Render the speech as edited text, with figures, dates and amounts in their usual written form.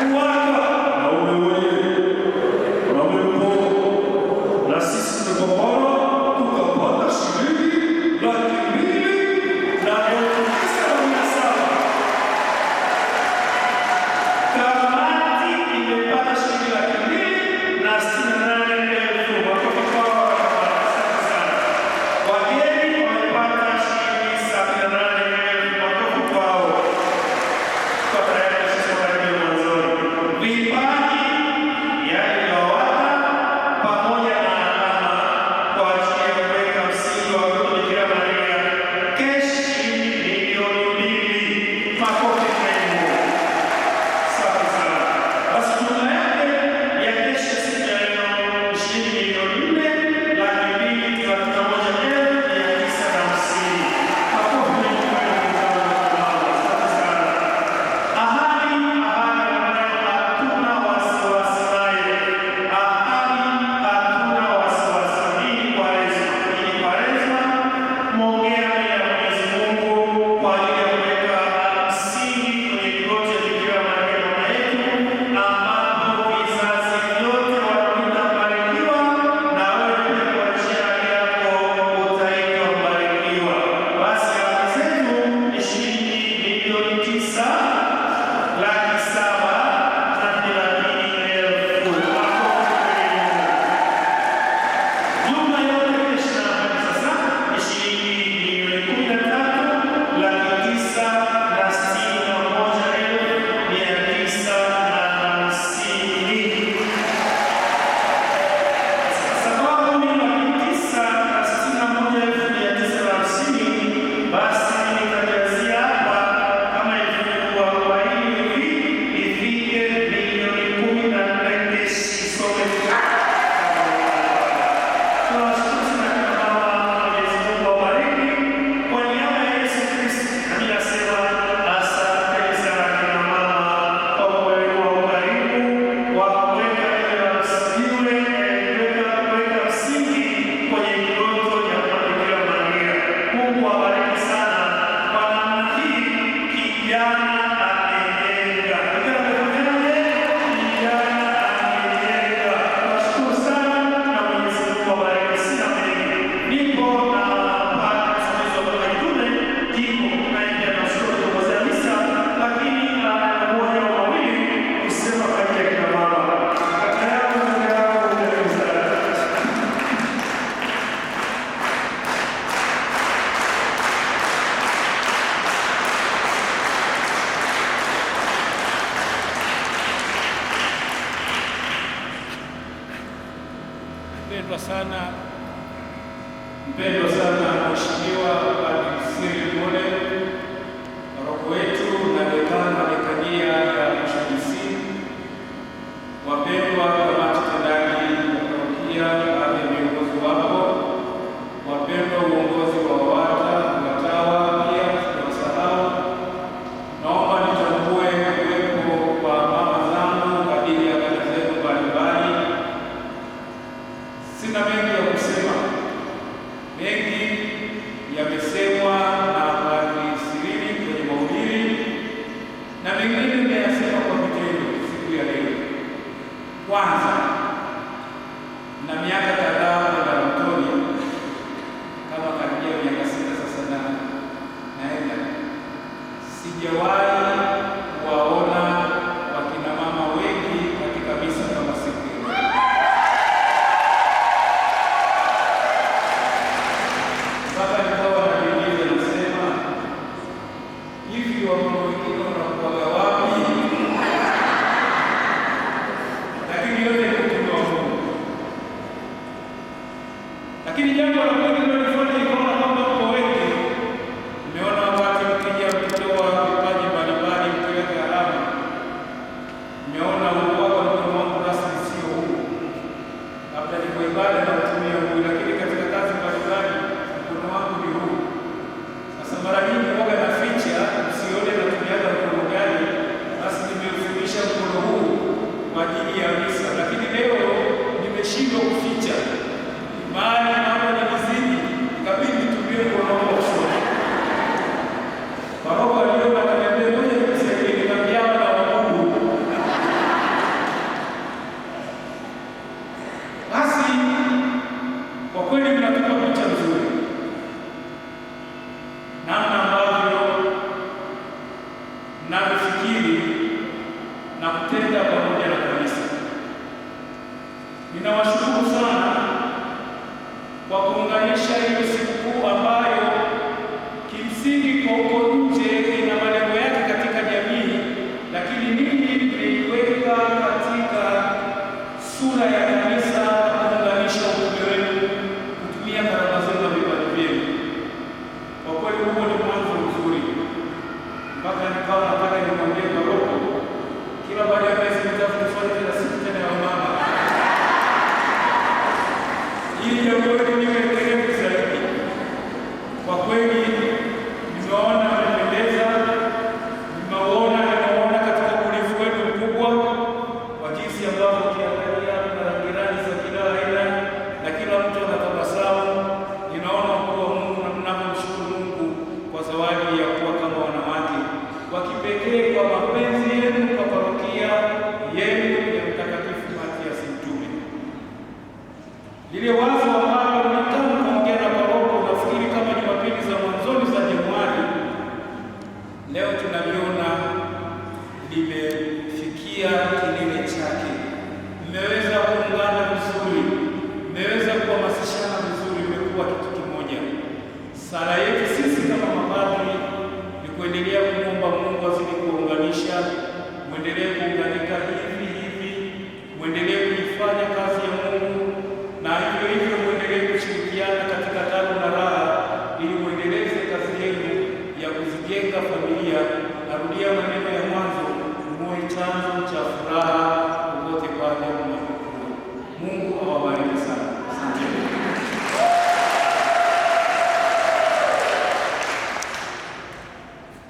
UWATA wanaume woye, wanaume mpo, na sisi tumepambana tukapata shilingi 209,700. Kamati imepata shilingi 268,000. Makofi kwao. Asante sana. Wageni wamepata shilingi 78,000. Makofi kwao. Kwa tayari sisi karibia mwanzoni. Vipaji yaani vya WAWATA pamoja na alama kwa ajili ya kuweka msingi wa mtoto Bikira Maria, keshi shilingi 2,000,000. Makofi kwenu. Safi sana. Basi jumla yake ya keshi ya siku ya leo ni shilingi 4,231,950. Makofi mengi kwenu wenzangu. Asante sana. Ahadi, ahadi ambayo hatuna wasiwasi nayo. Ahadi hatuna wasiwasi. Hii ni Kwaresma. Hii ni Kwaresma. Mwongea mbele ya Mwenyezi Mungu kwa ajili ya kuweka msingi kwenye kiroho ya Bikira Maria mama yetu, ambapo vizazi vyote wanakuita mbarikiwa, na wewe pia kwa njia yako utaitwa mbarikiwa. Basi ahadi zetu ni shilingi 9,730,000. Makofi kwenu. Jumla yote keshi na ahadi sasa ni shilingi 13,961,950. Sababu ni 961,950, basi nitajazia hapa kama 40,000 hivi ifike 14,000,000 keshi isome. Tunawashukuru sana kina mama, Mwenyezi Mungu awabariki. Kwa niaba ya Yesu Kristo, nami nasema asanteni sana kina mama kwa moyo wa ukarimu wa kuweka jiwe kuweka msingi kwenye ndoto ya Bikira Maria. Mungu awabariki sana. Kwa namna hii kijana amejenga. Kijana amefanyaje? Kijana amejenga. Tunashukuru sana na Mwenyezi Mungu awabariki. Sina mengi. Nipo na padri msimamizi wa Baba Kitume Jimbo, naye pia tunashukuru kuongozea misa, lakini ana mmoja au mawili kusema kwa ajili ya kina mama. Kaka yangu, kaka yangu, karibu sana. Mpendwa sana, mpendwa sana Mheshimiwa Padri Cyril Mole, paroko wetu na dekano wa dekania ya Arusha DC, wapendwa kamati tendaji ya parokia, baadhi ya viongozi wapo, wapendwa uongozi wa WAWATA, watawa pia sijawasahau. Naomba nitambue kuwepo kwa mama zangu kadiri ya kazi zenu mbalimbali. Sina mengi ya kusema, mengi yamesemwa na Padri Cyril kwenye mahubiri na mengine nimeyasema kwa vitendo siku ya leo. Kwanza, na miaka kadhaa kwenda Mtoni, kama karibia miaka 6 sasa na naenda, sijawahi kuwaona wakina mama wengi katika misa kama siku ya leo. Mpaka nikawa najiuliza, nasema hivi wamama wengine wanakuwaga wapi? Lakini yote Narudia maneno ya mwanzo, muwe chanzo cha